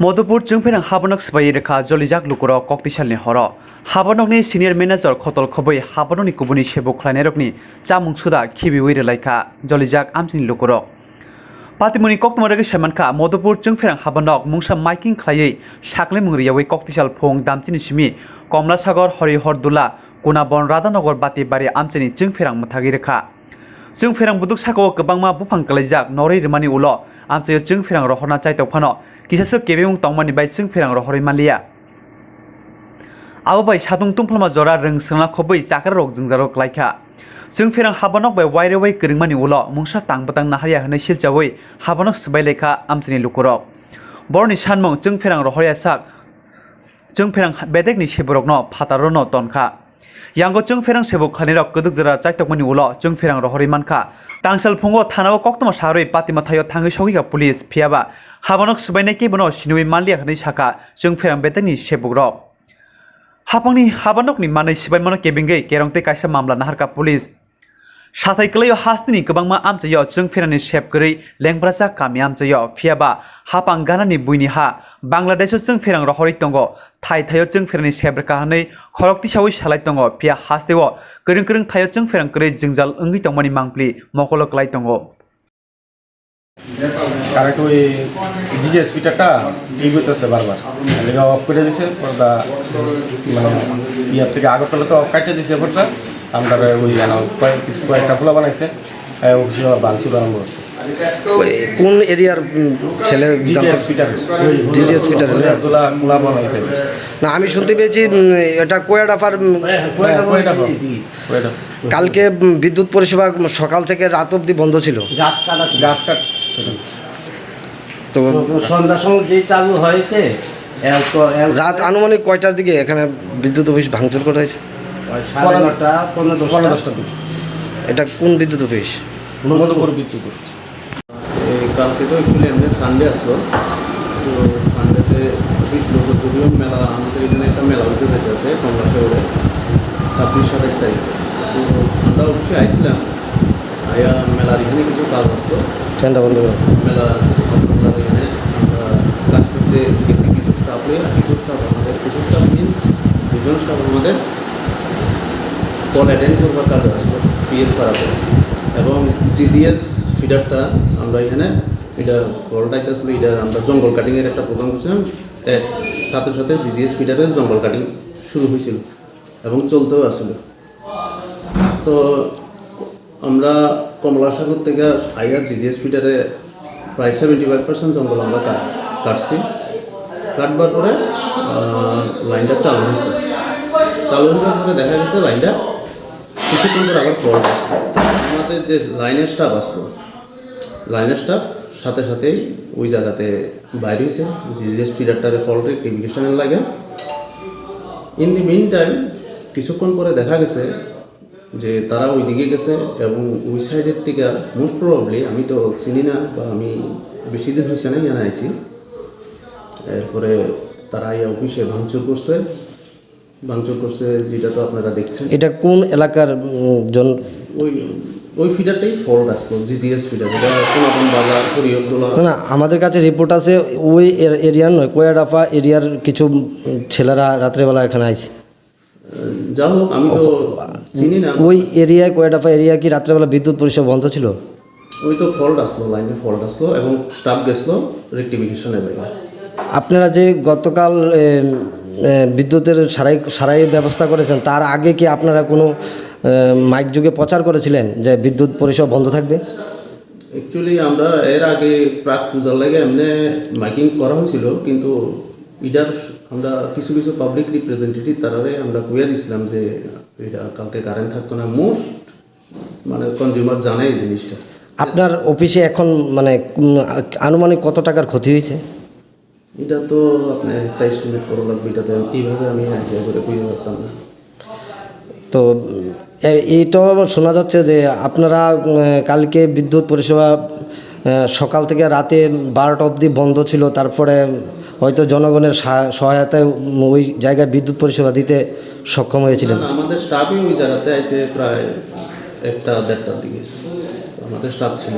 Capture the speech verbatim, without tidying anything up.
Madhupur chwngpherang habanok swbaiwi rwkha jolijak lukurok koktisalni horo. Habanokni senior manager khotol khobwi habanokni kubuni sebuk khlainairokni chamung suda khibiwi rwlaikha jolijak amchini lukurok. Patimoni koktwma rwgwi saimankha, Madhupur chwngpherang habanok mungsa miking khlaiwi saklimung rwyawi koktisal phung damchini simi Komlasagor, Horihor Dula, Kunabon, Radhanagar, Batibari amchini chwngpherang mwthagwi rwkha. Chwngpherang buduk sakao kwbangma buphang kwlaijak norwi rwmani ulo amchaio chwngpherang rohorna chaitok phano kisaswk kebengmung tongmani bai chwngpherang rohorwi manliya. Abo bai satung tungphalma jora rwng swrwngna khobwi chakrarok jwngjalo klaikha. Chwngpherang habanok bai wairwi kwrwngmani ulo mungsa tang bwtang naharya hwnwi silchawi habanok swbai laikha amchaini lukurok. Borokni sanmung chwngpherang rohorya sak chwngpherang bedekni seborokno phatarno tonkha. Yango chwngpherang sebuk khlainairok kwdwk jora chaitokmani ulo chwngpherang rohorwi mankha. Tangsal phungo thanao koktwma sarwi patima thaio thangwi sogwikha police, phiyaba habanok swbainai kebono sinwi manliya hwnwi sakha chwngpherang bedekni sebukrok. Hapangni habanokni manwi swbaimano kebengwi kerong tei kaisa mamla naharkha police. Sathai kwlaio hasteni kwbangma amchaio chwngpherangni sep kwrwi lengbrajak kami amchaio, phiyaba hapang ganani buini ha Bangladesho chwngpherang rohorwi tongo, thai thaio chwngpherangni sep rwkha hwnwi khorok tisaui salai tongo, phiya hasteo kwrwng kwrwng thaio chwngpherang kwrwi jwngjal wngwi tongmani mangpli mokolo kwlai tongo. Current ওই জিজিএস ফিটারটা ঠিক হইতেছে বারবার। এদিকে অফ করে দিছে, পর্দা মানে ইয়ার থেকে আগরতলা তো অফ কাটতে দিছে পর্দা। আমরা ওই এনে কয়েক কিছু কয়েকটা খোলা বানাইছে, অফিসে ভাঙচুর আরম্ভ হচ্ছে। ওই কোন এরিয়ার, উম, ছেলে জানতে? জিজিএস ফিটার। ওই জিজিএস ফিটার, না? খোলা খোলা বানাইছে। না, আমি শুনতে পেয়েছি, উম, এটা কোয়াডাফার, উম, হ্যাঁ, কোয়াডাফার। কোয়াডাফার। কালকে, উম, বিদ্যুৎ পরিষেবা সকাল থেকে রাত অবধি বন্ধ ছিল। গাছ কাটা ছিল। গাছ কাট ছিল। তো তো সন্ধ্যার সময় যে চালু হয়েছে, এত, এত রাত আনুমানিক কয়টার দিকে এখানে বিদ্যুৎ অফিস ভাঙচুর করা হয়েছে? ওই সাড়ে নটা, পৌনে দশটা। পৌনে দশটার দিকে। এটা কোন বিদ্যুৎ অফিস? মধুপুর বিদ্যুৎ অফিস। এই কালকে তো অ্যাকচুয়ালি আমাদের সানডে আসলো, তো সানডেতে অফিস ক্লোজ, যদিও মেলা, আমাদের এখানে একটা মেলা হইতে যাইতেছে কমলাসাগরে ছাব্বিশ সাতাইশ তারিখ। তো আমরা অফিসে আইছিলাম, আয়া মেলার এখানে কিছু কাজ আসলো। ফ্যানটা বন্ধ করো। মেলার আপনার এখানে আমরা কাজ করতে গেছি কিছু স্টাফ নিয়ে, আর কিছু স্টাফ আমাদের, কিছু স্টাফ মিন্স দুজন স্টাফ আমাদের কল অ্যাটেন্ড করবার কাজে আসলো পিএস পাড়াতে। এবং জিজিএস ফিডারটা আমরা এখানে, এটা কলটা এটা আসলে এটা আমরা জঙ্গল কাটিংয়ের একটা প্রোগ্রাম করছিলাম, এর সাথে সাথে জিজিএস ফিডারের জঙ্গল কাটিং শুরু হয়েছিল এবং চলতেও আসলে। তো আমরা কমলাসাগর থেকে আইয়া জিজিএস ফিডারে প্রায় সেভেন্টি ফাইভ পার্সেন্ট জঙ্গল আমরা কা-, কাটছি। কাটবার পরে, আহ, লাইনটা চালু হয়েছে। চালু হওয়ার পরে দেখা গেছে লাইনটা কিছুক্ষণ পরে আবার ফল্ট আছে। আমাদের যে লাইনের স্টাফ আসলো, লাইনের স্টাফ সাথে সাথেই ওই জায়গাতে বাইর হয়েছে, জিজিএস ফিডারটারে ফল্ট রেকটিফিকেশনের লাগে। In the meantime, কিছুক্ষণ পরে দেখা গেছে যে তারা ওইদিকে গেছে এবং ওই সাইডের থেকে মোস্ট প্রবাবলি, আমি তো চিনি না বা আমি বেশি দিন হয়েছে না এখানে আইছি, এরপরে তারা এই অফিসে ভাঙচুর করছে। ভাঙচুর করছে, যেটা তো আপনারা দেখছেন। এটা কোন এলাকার, উম, জন? ওই, ওই ফিডারটাই ফল্ট আসলো, জিজিএস ফিডার, এটা কোনাবান বাজার, হরিহরদোলা। না, না, আমাদের কাছে রিপোর্ট আছে ওই এর-, এরিয়ার নয়, কোয়াডাফা এরিয়ার কিছু, উম, ছেলেরা রাত্রেবেলা এখানে আইছে। যা হোক, আমি তো চিনি না। ওই এরিয়ায়, কোয়াডাফা এরিয়া কি রাত্রেবেলা বিদ্যুৎ পরিষেবা বন্ধ ছিল? ওই তো ফল্ট আসলো, লাইনে ফল্ট আসলো এবং স্টাফ গেছলো রেকটিফিকেশনের লাগে। আপনারা যে গতকাল, এ, এ, বিদ্যুতের সারাই, সারাইয়ের ব্যবস্থা করেছেন, তার আগে কি আপনারা কোনো, এ, মাইক যুগে প্রচার করেছিলেন যে বিদ্যুৎ পরিষেবা বন্ধ থাকবে? অ্যাকচুয়ালি আমরা এর আগে প্রাক পূজার লাগে এমনি মাইকিং করা হয়েছিল, কিন্তু ইডার আমরা কিছু কিছু পাবলিক রিপ্রেজেন্টেটিভ তারারে আমরা কইয়া দিছিলাম যে এটা কালকে কারেন্ট থাকতো না, মোস্ট মানে কনজিউমার জানে এই জিনিসটা। আপনার অফিসে এখন মানে, উম, আনুমানিক কত টাকার ক্ষতি হয়েছে? এটা তো আপনি একটা এস্টিমেট করা লাগবে, এটা তো এইভাবে আমি আইডিয়া করে কইতে পারতাম না। তো, উম, এ-, এইটাও শোনা যাচ্ছে যে আপনারা, উম, কালকে বিদ্যুৎ পরিষেবা, আহ, সকাল থেকে রাতে বারোটা অবধি বন্ধ ছিল, তারপরে হয়তো জনগণের সা-, সহায়তায়, উম, ওই জায়গায় বিদ্যুৎ পরিষেবা দিতে সক্ষম হয়েছিলেন। না, না, আমাদের স্টাফই ওই জায়গাতে আইছে প্রায় একটা দেড়টার দিকে, আমাদের স্টাফ ছিল।